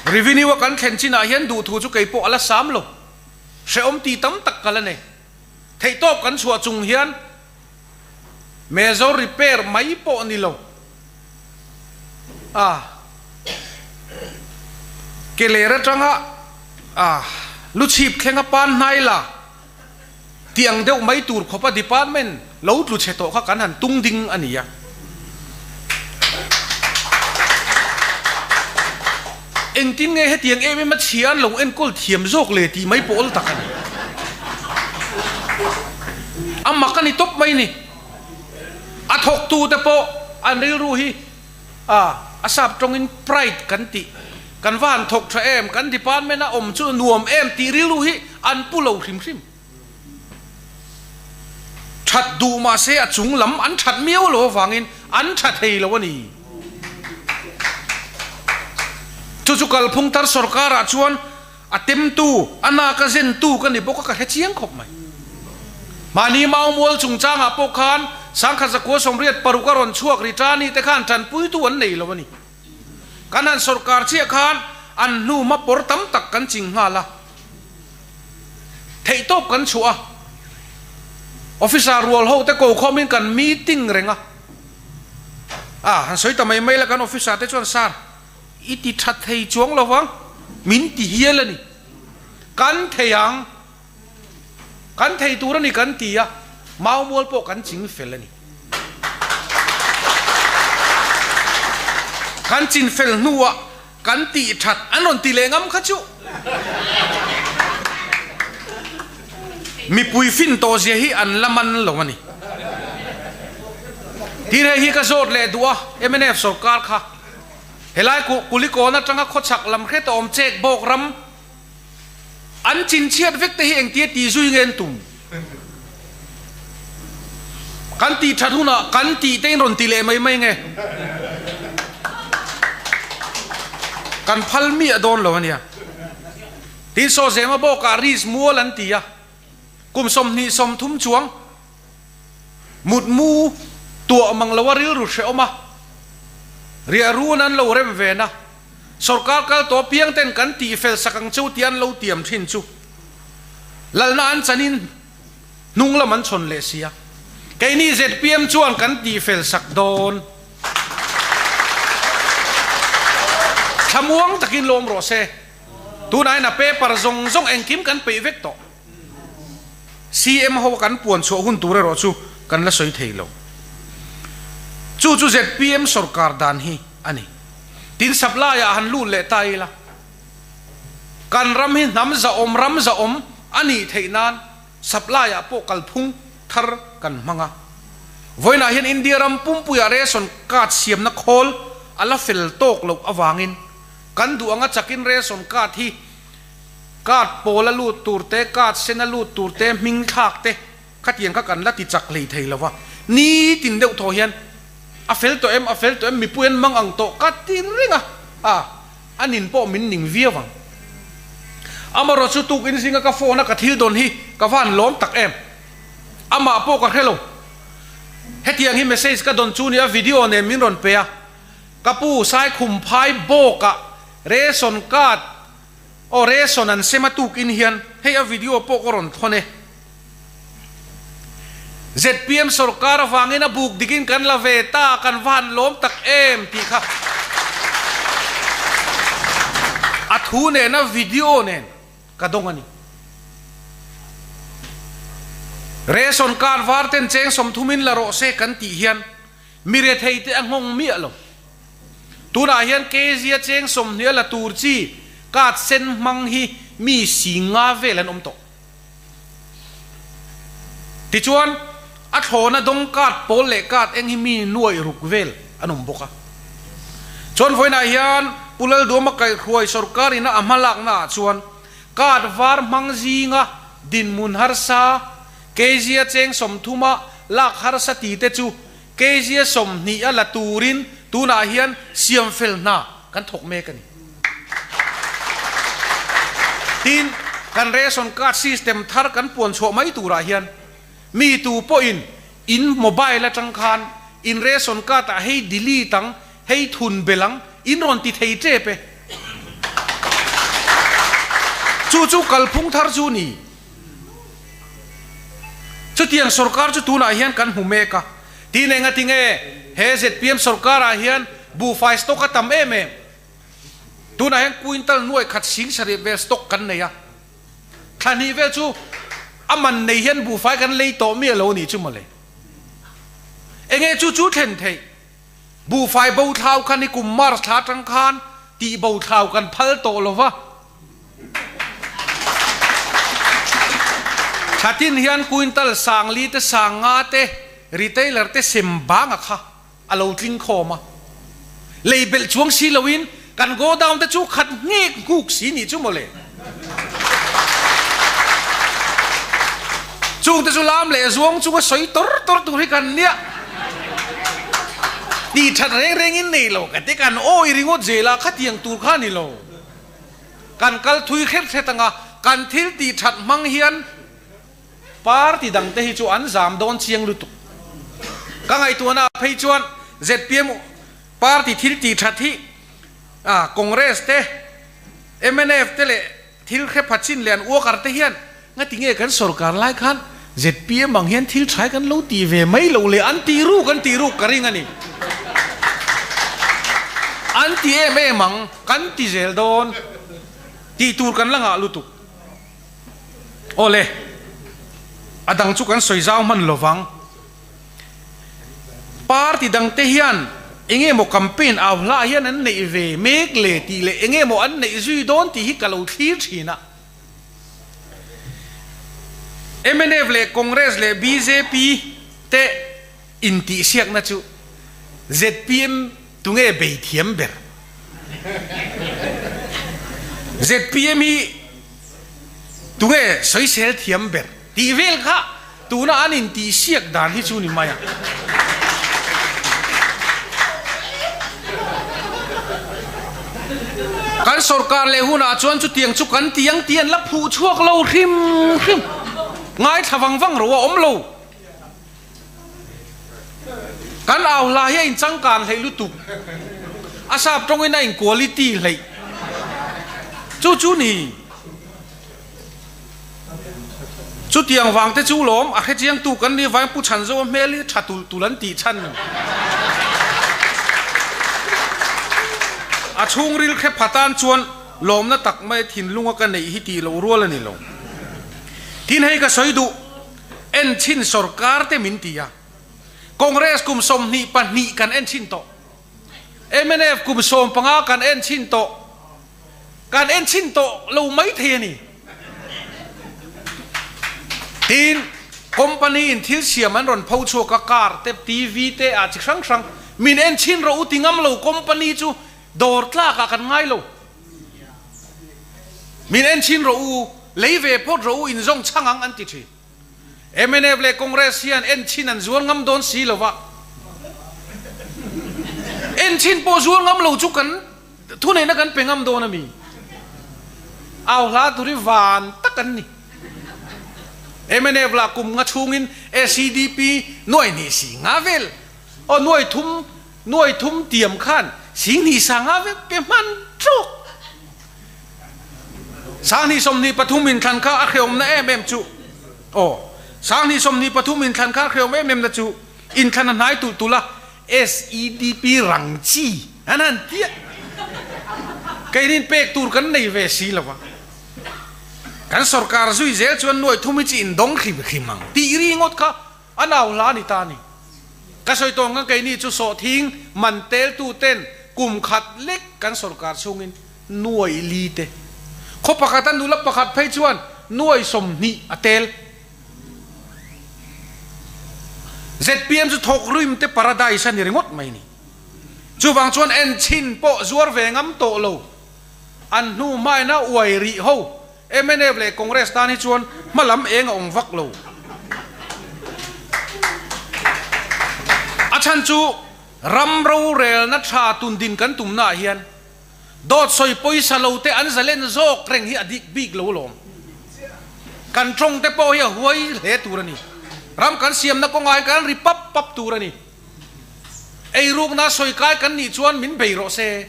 Revenue a kan thlen chinah hian duhthu chu kei pawh a la sam lo. Hrehawm ti tam tak ka la nei. Theihtawp kan chhuah chung hian Major repair mai pawh ni lo. A ke ler atanga a lu chhip thlenga pan hnai la tih ang deuh mai tur khawpa department lo tlu chhe tawh kha kan han tung ding a ni a. Engtin nge hetiang em em a chhia an lo enkawl thiam zawk le tih mai pawh awl tak a ni. A mak a ni tawp mai ni. A thawktute pawh an rilru hi a a sap tawngin pride kan tih, kan va han thawk tha em, kan department a awm chu nuam em tih rilru hi an pu lo hrim hrim. That duh mahse a chung lam an that miau lo avangin an tha thei lo a ni. Chu chu kalphung thar sorkarah chuan a temtu, a nak a zentu ka ni bawk a ka hre chiang khawp mai. Mahni Maumual chungchangah pawh khan Sangkhat Zakua Sawmriat paruk a rawn chhuak ri Tani te khan tanpuitu an nei lo a ni. Kan han sorkar chiah khan an hnu hma pawr tam tak kan ching nghal a. Theihtawp kan chhuah a, officer rual ho te ko khawmin kan meeting reng a. A han sawi ta mai mai la kan officer te chuan sir i ti tha thei chuang lo vang, min ti hial a ni. Kan thei ang, kan thei tur a ni kan ti a, Maumual pawh kan ching fel a ni. Kan chin fel hnuah Kan tih that an rawn ti leh ngam kha chu. Mipui fin tawh zia hi an la man lo a ni. Tin hei hi ka zawt leh duh a, mnf sorkar kha helai Kulikawn atanga khawchhak lam hret a awm chek bawk ram an chinchhiat vek te hi engtia ti zui nge an tum? Kan tih that hunah kan tih te in rawn ti leh mai mai nge? Kan phal miah dawn lo ania. Tin saw zema bawkah ris mual an ti a, kum 20 30 chuang mutmu tuah mang loa rilru hrehawm a, riah run an lo rem ven a, sorkar kal tawh piang ten kan tih fel sak ang cheu tih an lo tiam thin chu lalna an chanin hnung lam an chhawn leh si a, keini zpm chuan kan tih fel sak dawn. Thlamuang takin lawm rawh se, tunah hian a paper zawng zawng engkim kan peih vek tawh. CM ho kan puan chhuah hun tur erawh chu kan la sawi thei lo. Chu chu zpm sorkar dan hi a ni. Tin supply ah han lut leh ta ila, kan ram hi hnam zahawm ram zahawm a nih theih nan supply ah pawh kalphung thar kan hmang a. Vawiinah hian India ram pumpuiah ration card siamna khawl a la fel tawk loh avangin kan duh anga chakin ration card hi Card pawl a lut tur te, card sen a lut tur te, hming thlak te khatiang kha kan la ti chak hlei thei lo va. Nitin deuh thaw hian a fel tawh em, a fel tawh em, mipui an mang ang tawh ka ti reng a, a. A nin pawh min ning viau ang. Amarawh chu tukin zinga ka phone a ka thil dawn hi ka van lawm tak em. Amah pawh ka hre lo. Hetiang hi message ka dawn chu nia video nen min rawn pe a. Ka pu Saikhum phai bawkah ration card aw ration an sem a tukin hian hei a video pawh ka rawn thawn e. Zpm sorkar avangin a buk dikin kan la ve ta, kan va han lawm tak em tih kha a thu nena video nen ka dawng a ni. Ration card var ten cheng sawmthumin la rawh se kan tih hian mi rethei te a nghawng miah lo. Tunah hian Kezia cheng sawmhnih a la tur chi card sen hmang hi mi singa vel an awm tawh. Tichuan, a thlawna dawng card pawl leh card eng hi mi nuaih ruk vel an awm bawk a. Chuan vawiinah hian Pu Lalduama kaihhruai sorkar ina a hmalakna ah chuan card var hmang zinga dinhmun harsa, Kezia cheng sawmthuma lak harsa ti te chu Kezia 20 a la turin tunah hian siam fel hna kan thawk mek a ni. Tin, kan ration card system thar kan puan chhuah mai turah hian mi tu pawhin in mobile atang khan in ration card ah hei delete ang, hei thun belh ang in rawn ti thei tep e. Chu chu kalphung thar chu ni. Chutiang sorkar chu tunah hian kan hmu mek a, tin enga tinge he zpm sorkarah hian buhfai stock a tam em em? Tunah hian quintal nuai khat sing sarih vel stock kan nei a, thla hnih vel chu a man nei hian buhfai kan lei tawh miah lo a nih chu mawle. Enge chu chu thlen theih? Buhfai bo thlau kha ni kum March thla atang khan tih bo thlau kan phal tawh lo va. Thlatin hian quintal sangli te sanga te retailer te sem banga kha a lo tling khawm a. Lei belh chuang si loin kan godown te chu khat nghek nghuk si nih chu mawle. Chung te chu lam leh zuang chunga sawi tor tor tur hi kan nia. Tih that reng rengin nei lo ka ti kan awi ringawt zel a khatiang tur kha ni lo. Kan kal thui hret hret anga kan thil tih that hmang hian party dang te hi chu an zam dawn chiang lutuk. Ka ngaihtuahna ah phei chuan zpm party thil tih that hi Congress te, mnf te leh thil hre pha chin leh an uakar te hian ngati nge kan sorkar lai khan zpm ang hian thil thai kan lo tih ve mai loh leh an tih ruk an tih ruk ka ring a ni. An ti em em ang kan ti zel dawn tih tur kan la ngah lutuk. Awle, a dang chu kan sawi zau hman lovang. Party dang te hian enge maw campaign au hlah hian an neih ve mek le tih leh enge maw an neih zui dawn tih hi ka lo thlir thin a. Mnf leh Congress leh bjp te intihsiakna chu zpm tunge bei thiam ber? Zpm hi tunge sawisel thiam ber tih vel kha tuna an intihsiak dan hi chu ni mai a. Kan sorkar leh hunah chuan chutiang chu kan ti ang tih an la phuh chhuak lo hrim hrim. Ngaithla vang vang ro a awm lo. Kan au hla hi a inchangkan hleih lutuk. A sap tawngin a in quality hleih. Chu chu ni. Chutiang vang te chu lawm a hrechiang tu kan ni vang Pu Chhanzo a hmel hi tha tulh tulh an tih chhan. A chhungril hre pha tan chuan lawmna tak mai thinlunga ka neih hi tih loh rual a ni lo. Tin hei ka sawi duh. En chhin sorkar te min ti a, Congress kum 22 kan en chhin tawh, mnf kum 15 kan en chhin tawh, kan en chhin tawh lo mai thei a ni. Tin, company in thil siam an rawn pho chhuak a, car te, TV te ah chi hrang hrang min en chhin rawh u ti ngam lo company chu dawr tlak ah kan ngai lo. Min en chhin rawh u, lei ve phawt rawh u, inzawng chhang ang an ti thin. Mnf leh Congress hian en chhin an zuar ngam dawn si lova, en chhin pawh zuar ngam lo chu kan Thuneihna kan pe ngam dawn a mi? Au hla tur hi van tak an ni. Mnf lah kum nga chhungin SEDP nuai hnih si nga vel aw nuai thum nuai thum tiam khan sing hnih sa nga vel pe hman tawk. Sanghnih 23 inthlan kha a hreawmna em em chu aw Sanghnih 23 inthlan kha a hreawm em em na chu inthlan a hnai tulh tulh a SEDP rang chi an han tia keinin pek tur kan nei ve si lo va kan sorkar zui zel chuan nuai thum hi chi indawng hrim hrim ang tih ri ngawt kha a nau hla a ni ta a ni. Ka sawi tawh ang keini chu sawhthing man tel tu ten kum khat lek kan sorkar chhungin nuai li te khaw pakhat a nula pakhat phei chuan nuai 20 a tel. Zpm chu thawk rim te paradise a ni ringawt mai ni. Chuvang chuan en chhin pawh zuar ve ngam tawh lo. An hnu hmaina uai rih ho mnf leh Congress tan hi chuan hma lam eng a awm vak lo. A chhan chu ram rorelna tha tun din kan tumnaah hian Dawt sawi pawisa lo te an zalen zawk reng hi a dik bik lo lawm. Kan tawng te pawh hi a huai hle tur a ni. Ram kan siamna kawngah hian kan ri pap pap tur a ni. Eirukna sawi kai kan nih chuan min bei rawh se.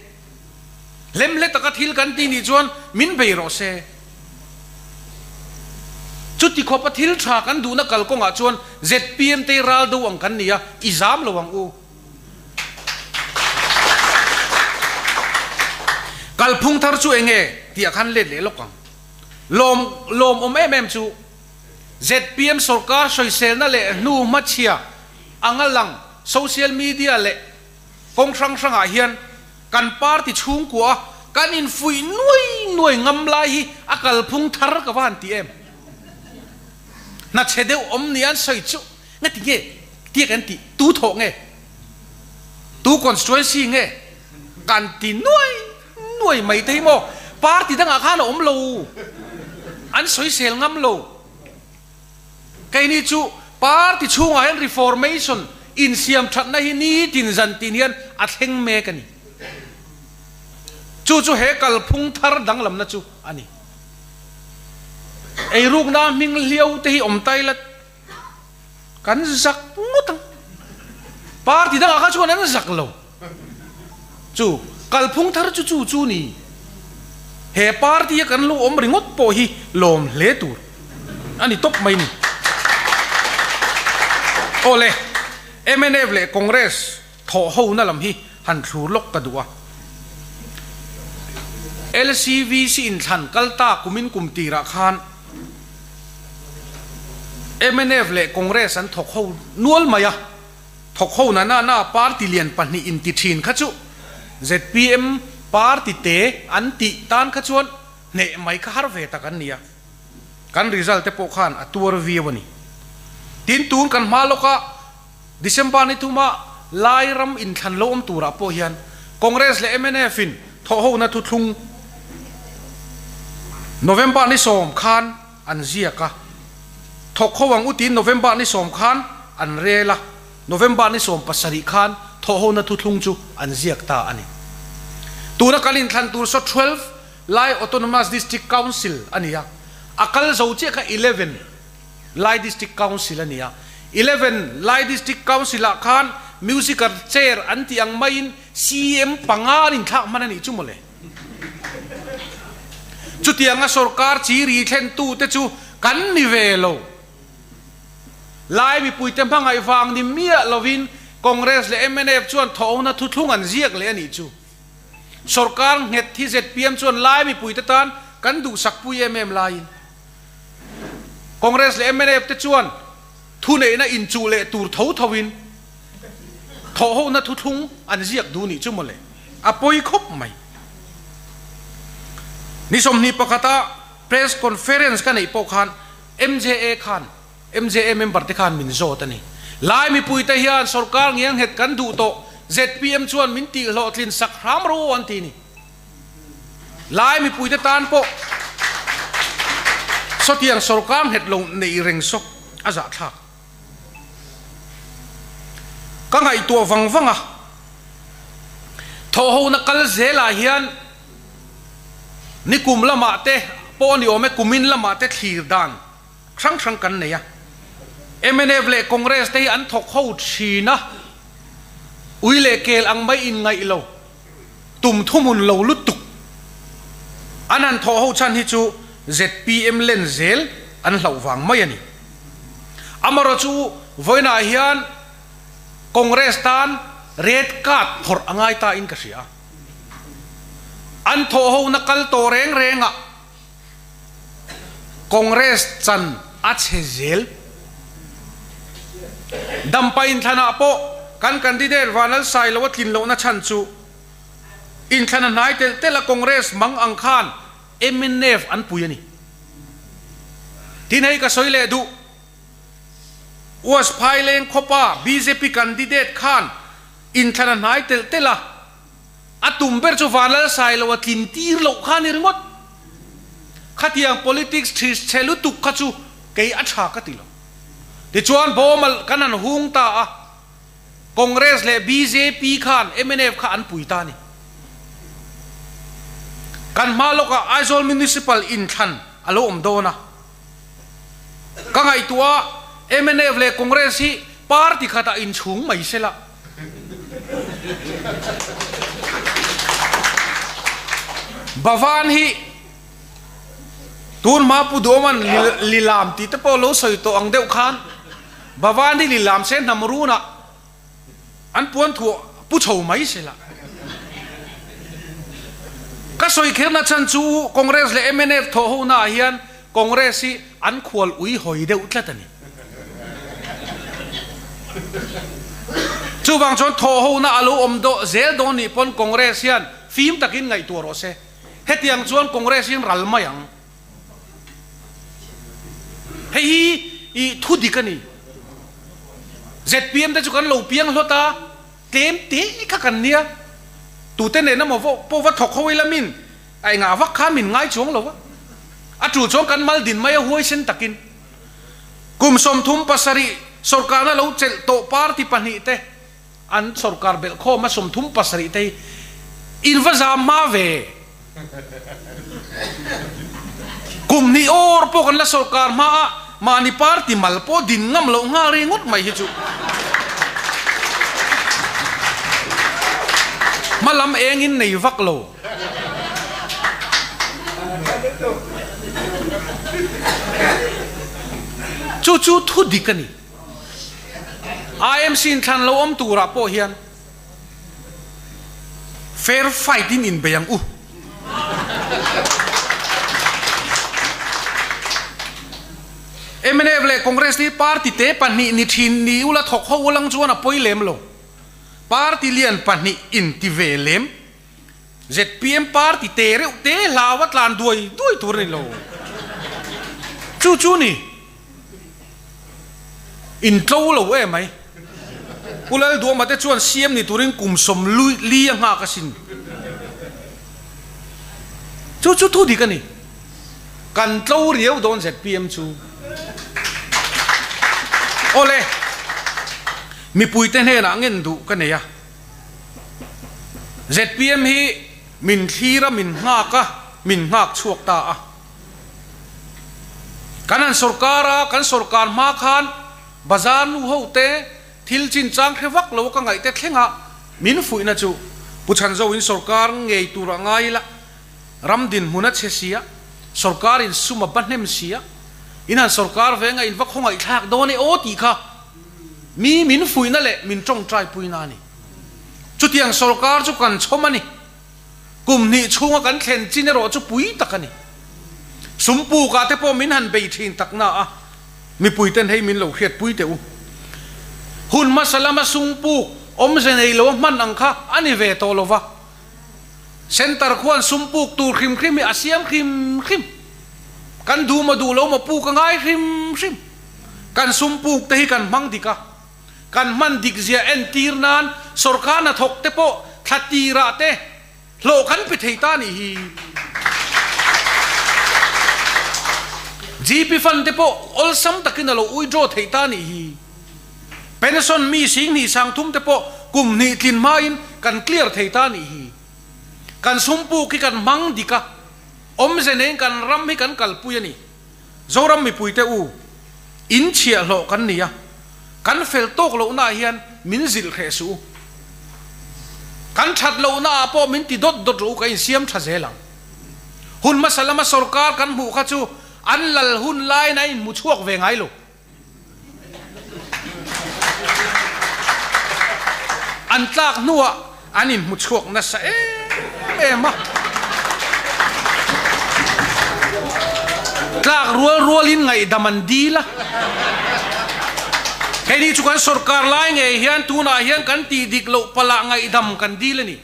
Hlemhle taka thil kan tih nih chuan min bei rawh se. Chuti khawpa thil tha kan duhna kal kawngah chuan zpm te ral do ang kan ni a, i zam lo ang u. Kalphung thar chu enge tih ah khan let leh lawk ang. Lawm lawmawm em em chu zpm sorkar sawiselna leh hnu hmachhia anga lang social media leh kawng hrang hrangah hian kan party chhungkua a kan infuih nuai nuai ngam lai hi a kalphung thar ka va han ti em. Hnachhe deuh awm nia an sawi chu. Nga ti nge tia kan tih? Tu thawh nge? Tu constituency nge? Kan ti nuai nuai mai te hi maw? Party dangah khan a awm lo. An sawisel ngam lo. Keini chu party chhungah hian reformation insiam thatna hi nitin zan tin hian a thleng mek a ni. Chu chu he kalphung thar danglamna chu a ni. Eirukna hming hliau te hi awm tai la. Kan zak ngawt ang. Party dangah kha chuan an zak lo. Chu kalphung thar chu chu chu ni. He party a kan lo awm ringawt pawh hi lawm hle tur a ni tawp mai ni. Awle, mnf leh Congress thawh hona lam hi han thlur lawk ka duh a. LCVC inthlan kal ta kumin kum tirah khan Mnf leh Congress an thawk ho nual mai a, thawk ho na na na party lian pahnih inti thin kha chu zpm party te an tih tan kha chuan hneh mai kha har ve tak an ni a, kan result te pawh khan a tuar viau a ni. Tin, tun kan hma lawka December ni thuma Lai ram inthlan lo awm turah pawh hian Congress leh mnf in thawhhona thuthlung November ni 10 khan an ziak a, thawk ho ang u tiin November ni 10 khan an rel a, November ni 17 khan thawhhona thuthlung chu an ziak ta a ni. Tuna kan inthlan tur saw 12 Lai Autonomous District Council a ni a, a kal zo chiah kha 11. Lai District Council a ni a, 11 Lai District Council ah khan Musical Chair an tih ang maiin CM panga an inthlak hman a nih chu mawle. Chutianga sorkar chi ri thlentu te chu kan ni ve lo. Lai mipuite hmangaih vang ni miah lovin Congress leh mnf chuan thawhna thuthlung an ziak leh a nih chu. Sorkar nghet hi zpm chuan Lai mipuite tan kan duhsakpui em em laiin Congress leh mnf te chuan thuneihna inchuh leh tur tho thoin thawhhona thuthlung an ziak duh nih chu mawle, a pawi khawp mai. Ni 21 a press conference ka neih pawh khan MJA khan MJA member te khan min zawt a ni. Lai mipuite hian sorkar ngianghet kan duh tawh, zpm chuan min tih hlawhtlin sak hram ro an ti ni. Lai mipuite tan pawh sawtiang sorkar nghet lo neih reng saw a zahthlak. Ka ngaihtuah vang vang a. Thawhhona kal zelah hian nikum lamah te pawh a ni awm e, kumin lamah te thlir dan hrang hrang kan nei a. Mnf leh Congress te hi an thawk ho thin a, ui leh kel ang mai inngaih lo, tum thuhmun lo lutuk. An han thawh ho chhan hi chu zpm len zel an hlauh vang mai a ni. Amaherawhchu vawiinah hian Congress tan red card phawrh a ngai ta in ka hria. An thawh ho na kal tawh reng reng ah Congress chan a chhe zel. Dampa inthlan ah pawh kan candidate Vanlal Sailo a tlin lohna chhan chu inthlan a hnai telh telh a Congress mang ang khan mnf an pui a ni. Tin hei ka sawi leh duh. West Phaileng khawpa bjp candidate khan inthlan a hnai telh telh a, a tum ber chu Vanlal Sailo a tlin tir loh kha a ni ringawt. Khatiang politics ṭhi chhe lutuk kha chu kei a ṭha ka ti lo. Tichuan bawm kan han hung ta a, Congress leh bjp khan mnf kha an pui ta a ni. Kan hma lawkah Aizawl Municipal inthlan a lo awm dawn a. Ka ngaihtuah a, mnf leh Congress hi party khatah inchhung mai se la. Bhavan hi tun hma Pu Duhawman lilam tih te pawh lo sawi tawh ang deuh khan Bhavan hi lilam se hnam runah an puan thuah pu chho mai se la. Ka sawi kherna chhan chu Congress leh mnf thawh ho naah hian Congress hi an khual ui hawi deuh tlat a ni. Chuvang chuan thawh ho na a lo awm dawh zel dawn nih pawn Congress hian fim takin ngaihtuah rawh se. Hetiang chuan Congress hian ral mai ang. Hei hi i thu dik a ni. Zpm te chu kan lo piang hlawt a, tlem te kha kan nia. Tute nen emaw pawh va thawk ho ila min a engah vak khan min ngai chuang lo a. A tul chuan kan mal din mai a huaisen takin. Kum 37 sorkarna lo chelh tawh party pahnih te An sorkar belh khawm a 37 te hi in va zam hma ve. Kum hnih awr pawh kan la sorkar hma a, mahni party mal pawh din ngam loh nghal ri ngawt mai hi chu. Hma lam eng in nei vak lo. Chu chu thu dik a ni. IMC in thlan lo awm turah pawh hian fair fight in inbei ang u. Mnf leh Congress hi party te pahnih ni thin ni ula thawk ho ulang chuan a pawi lem lo. Party lian pahnih inti ve lem. Zpm party te reuh te hlau a tlan duai duai tur a ni lo. Chu chu ni. In tlo lo e mai. Pu Lalduama te chuan siam ni turin kum sawm li a nghak asin. Chu chu thu dik a ni. Kan tlo riau dawn zpm chu. Awle, mipuite hnenah ngen duh ka nei a. Zpm hi min thlir a, min nghak a, min nghak chhuak ta a. Kan han sorkar a, kan sorkar hma khan bazar nu ho te thil chinchang hre vak lo ka ngaih te thleng a, min fuihna chu Pu Chhanzo in sorkar ngei tur a ngai ila, ram dinhmun a chhe sia, sorkar in sum a ba hnem sia, in han sorkar venga in va khawngaihthlak dawn e aw tih kha Mi min fuihna leh min tawngtai puina a ni. Chutiang sorkar chu kan chhawm a ni. Kum hnih chhunga kan thlen chin erawh chu pui tak a ni. Sumpukah te pawh min han bei thin tak na a, mipuiten hei min lo hriatpui teh u. Hun hmasa lama sumpuk awmze nei lo a hman ang kha a ni ve tawh lo va. Centre khuan sumpuk tur hrim hrim hi a siam hrim hrim. Kan duh maw duh lo maw puk a ngai hrim hrim. Kan sum puk te hi kan hmang dik a, kan hman dik zia entir nan sorkar hnathawk te pawh thla tirah te hlawh kan pe thei ta nih hi. GP fund te pawh awlsam takin a lo withdraw theih ta nih hi. Pension mi 2030 te pawh kum hnih tlin hmain kan clear thei ta nih hi. Kan sum puk hi kan hmang dik a, awmze neiin kan ram hi kan kalpui a ni. Zoram mipuite u, in chhiahhlawh kan ni a, kan fel tawk lohnaah hian min zilh hreh suh u. Kan that lohnaah pawh min ti dawt dawt rawh u, ka insiam tha zel ang. Hun hmasa lama sorkar kan hmuh kha chu an lal hun laiin a inhmu chhuak ve ngai lo. An tlak hnuah an inhmu chhuak nasa em em a. Tlak rual rualin ngaihdam an dil a. Hei chu kan sorkar lai ngei hian tunah hian kan tih dik loh palh ah ngaihdam kan dil a ni.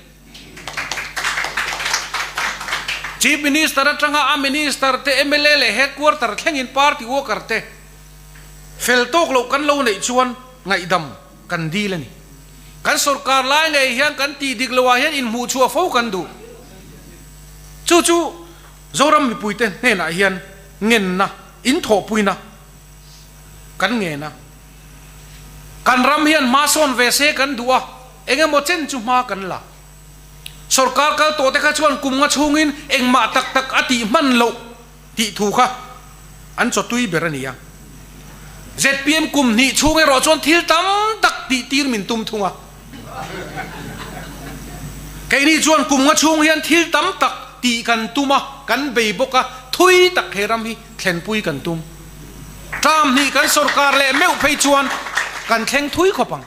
Chief Minister atanga a Minister te, mla leh Headquarter thlengin party worker te fel tawk loh kan lo neih chuan ngaihdam kan dil a ni. Kan sorkar lai ngei hian kan tih dik loh ah hian inhmuh chhuah fo kan duh. Chu chu Zoram mipuite hnenah hian ngenna, inthawhpuina kan ngen a. Kan ram hian hma sawn ve se kan duh a, eng emaw chen chu hma kan la. Sorkar kal tawh te kha chuan kum nga chhungin engmah tak tak a tih hman loh tih thu kha an chaw tui ber a ni a. Zpm kum hnih chhung erawh chuan thil tam tak tih tir min tum thung a. Keini chuan kum nga chhung hian thil tam tak tih kan tum a, kan bei bawk a, thui tak he ram hi thlenpui kan tum. Tram hnih kan sorkar leh meuh phei chuan kan thleng thui khawp ang.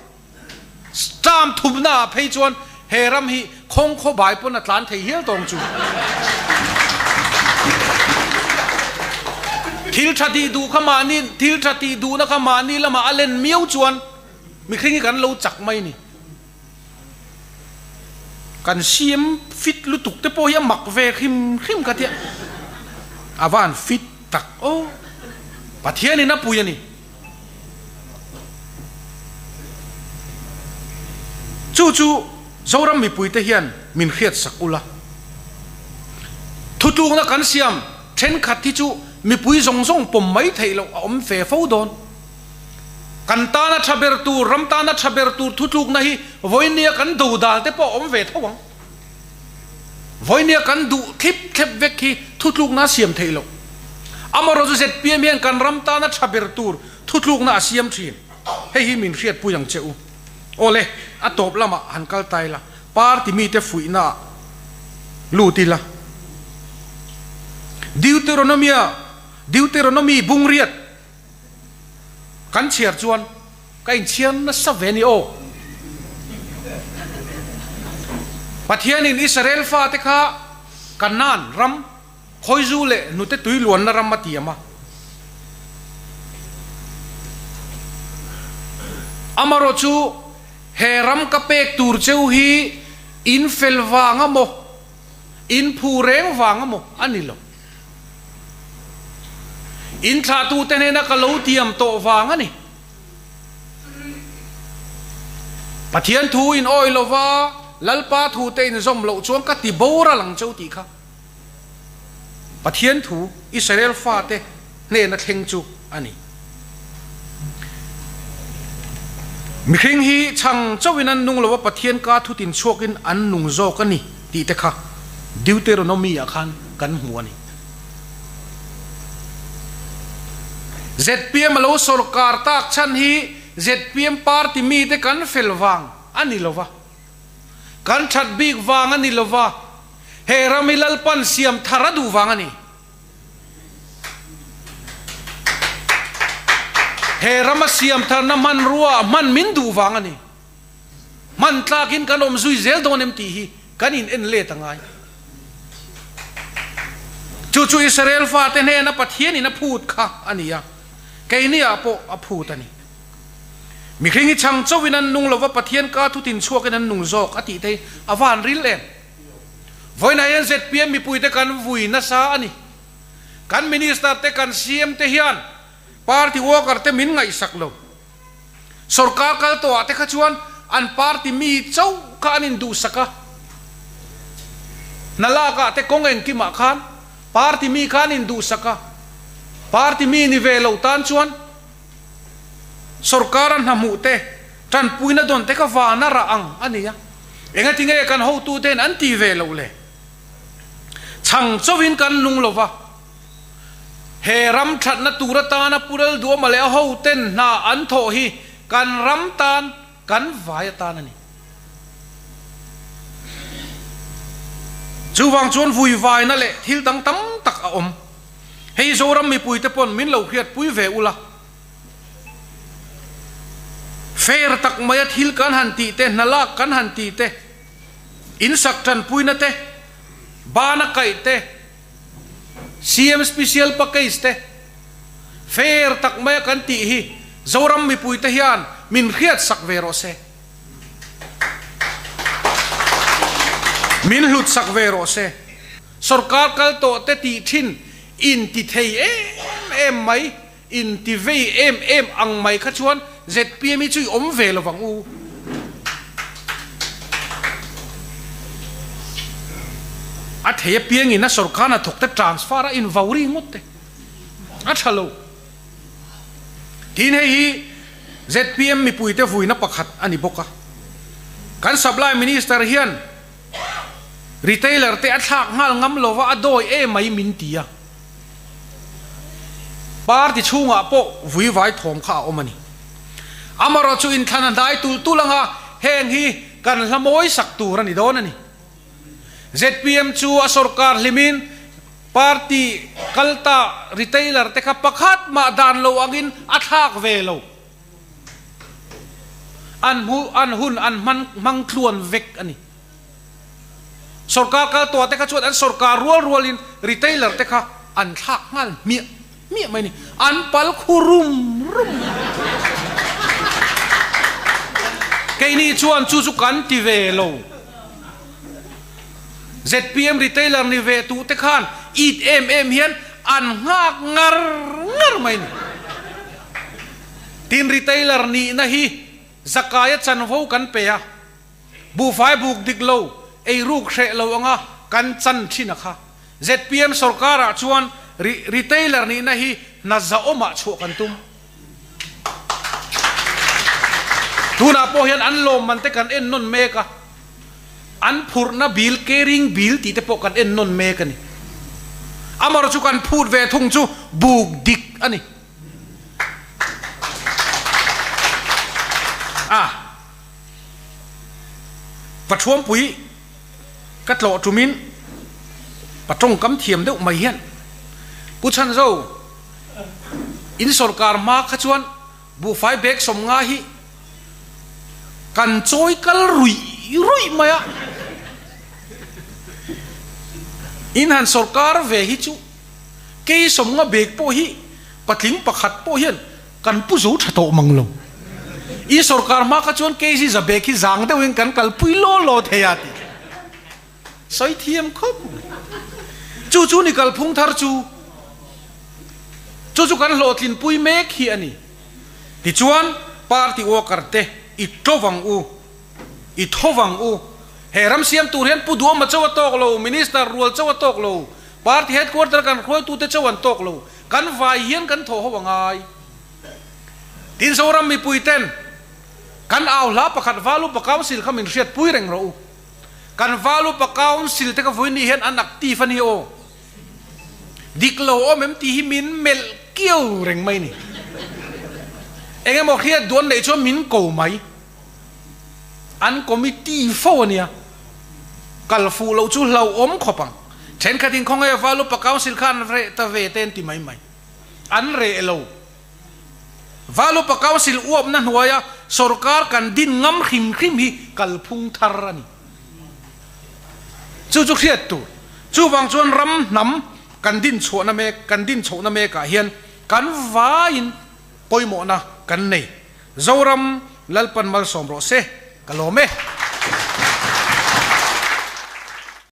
Tram thumna ah phei chuan he ram hi khawng khaw bai pawn a tlan thei hial tawng chu. Thil tha tih duh kha mahni thil tha tih duhna kha mahni lamah a len miau chuan mihring hi kan lo chak mai ni. Kan CM fit lutuk te pawh hi a mak ve hrim hrim ka tia. A van fit tak aw. Pathian in a pui a ni. Chu chu Zoram mipui te hian min hriat sak ula. Thutlukna kan siam thenkhat hi chu mipui zawng zawng pawm mai theih loh a awm ve fo dawn. Kan tana tha ber tur, ram tana tha ber tur thutlukna hi vawinia kan do dal te pawh a awm ve tho ang. Vawinia kan duh thlip thlep vek hi thutlukna a siam theih loh. Amaherawhchu zpm hian kan ram tana tha ber tur thutlukna a siam thin. Hei hi min hriatpui ang che u. Awle, a tawp lamah han kal ta ila, party mite fuihna ah lut ila. Deuteronomia, Deuteronomy bungriat. Kan chhiar chuan ka inchhiar nasa ve ni aw. Pathianin Israel fate kha Kanaan ram, khawizu leh hnute tui luanna ram a tiam a. Amarawh chu he ram ka pek tur cheu hi in fel vang a maw, in phu reng vang a maw a ni lo. In thlahtute hnena ka lo tiam tawh vang a ni. Pathian thu in awi lova Lalpa thute in zawm loh chuan ka ti boral ang cheu tih kha Pathian thu Israel fate hnena thleng chu a ni. Mihring hi chhang chauhin an nung lova Pathian ka thutin chhuakin an nung zawk a ni tih te kha Deuteronomy ah khan kan hmu a ni. Zpm a lo sawrkar tak chhan hi zpm party mite kan fel vang a ni lova, kan that bik vang a ni lova, he ram hi Lalpan siam thar a duh vang a ni. He rama siam tharna hmanrua hman min duh vang a ni. Hman tlakin kan awm zui zel dawn em tih hi kan in en let a ngai. Chu chu Israel fate hnena Pathianin a phut kha a ni a, keiniah pawh a phut a ni. Mihring hi chhang chauhin an nung lova Pathian ka thutin chhuakin an nung zawk a tih te hi a van ril em? Vawiinah hian zpm mipuite kan vui nasa a ni. Kan Minister te kan CM te hian party worker te min ngaihsak lo. Sorkar kal tawhah te kha chuan an party mi chauh kha an induhsak a. Hna lakah te kawng engkimah khan party mi kha an induhsak a. Party mi ni ve lo tan chuan Sorkara hna hmuh te, tanpuina dawn te kha van a rah ang a ni a. Engati nge kan hotute hian an ti ve loh le? Chhang chauhin kan nung lo va, he ram thatna tur atana Pu Lalduama leh a hoten hna an thawh hi kan ram tan, kan vai atan a ni. Chuvang chuan vuivaina leh thil dang tam tak a awm. Hei Zoram mipuite pawn min lo hriatpui ve ula. Fair tak maia thil kan han tih te, hna lak kan han tih te, insak tanpuina te, bana kaih te, CM Special Package te, fair tak maia kan tih hi Zoram mipuite hian min hriatsak ve rawh se. Min hlutsak ve rawh se. Sorkar kal tawh te tih thin inti thei em em mai, inti vei em em ang mai kha chuan zpm hi chu i awm ve lovang u. A thei apiangin a sorkar hnathawk te transfer a invo ri ngawt te a tha lo. Tin hei hi zpm mipuite vuina pakhat a ni bawk a. Kan supply minister hian Retailer te a thlak nghal ngam lova a dawi em mai min ti a. Party chhungah pawh vuivai thawm kha a awm a ni. Amarawh chu inthlan a hnai tul tul anga heng hi kan hla mawi sak tur a ni dawn a ni. Zpm chu a sorkar hlimin party kalta retailer te kha pakhat mah dan lo angin a thlak ve lo. An hmu, an hun an hman hmang tluan vek a ni. Sorkar kal tawh te kha chuan an sorkar rual rualin retailer te kha an thlak nghal hmiah hmiah mai a ni. An pal khu rum rum. Keini chuan chu chu kan ti ve lo. Zpm retailer ni ve tuh te khan it em em hian an nghak ngar ngar mai a ni. Tin retailer nihna hi zakaia chanvo kan pe a, buhfai buk dik lo, eiruk hreh lo anga kan chan thin a kha. Zpm sorkarah chuan retailer nihna hi hna zahawmah chhuah kan tum. Tunah pawh hian an lawmman te kan en nawn mek a, an phurhna bill, carrying bill tih te pawh kan en nawn mek a ni. Amaherawhchu chu kan phut ve thung chu buk dik a ni. A Pathuampui ka tlawh tumin pa tawngkam thiam deuh mai hian Pu Chhanzo in sorkar hma kha chuan buhfai bag 50 hi kan chawi kal ruih ruih mai a, in han sorkar ve hi chu Kei 50 bag pawh hi patling pakhat pawh hian kan pu zo tha tawh mang lo. I sorkar hma kha chuan kg 100 bag hi zang deuhin kan kalpui law law thei a tih sawi thiam khawp mai. Chu chu ni kalphung thar chu chu chu kan hlawhtlinpui mek hi a ni. Tichuan party worker te i tawvang u. I tho vang u. He ram siam tur hian Pu Duama chauh a tawk lo, Minister rual chauh a tawk lo, Party headquarter kan hruaitute chauh an tawk lo, kan vai hian kan thawh ho a ngai. Tin Zoram mipui ten kan au hla pakhat Valupa Council kha min hriatpui reng rawh u. Kan Valupa Council te kha vawiin ni hian an active a ni aw. Dik lo awm em tih hi min melh kiau reng mai ni. Eng emaw hriat duan neih chuan min ko mai. An committee fo a nia. Kal fuh loh chu hlauhawm khawp ang. Thenkhat in khawnge Valupa Council kha an reh ta ve te an ti mai mai. An reh lo. Valupa Council uapna hnuaia sorkar kan din ngam hrim hrim hi kalphung thar a ni. Chu chu hriat tur. Chuvang chuan ram hnam kan din chhuahna mek, kan din chhohna mekah hian kan vaiin pawimawhna kan nei. Zoram Lalpan malsawm rawh se, ka lawm e.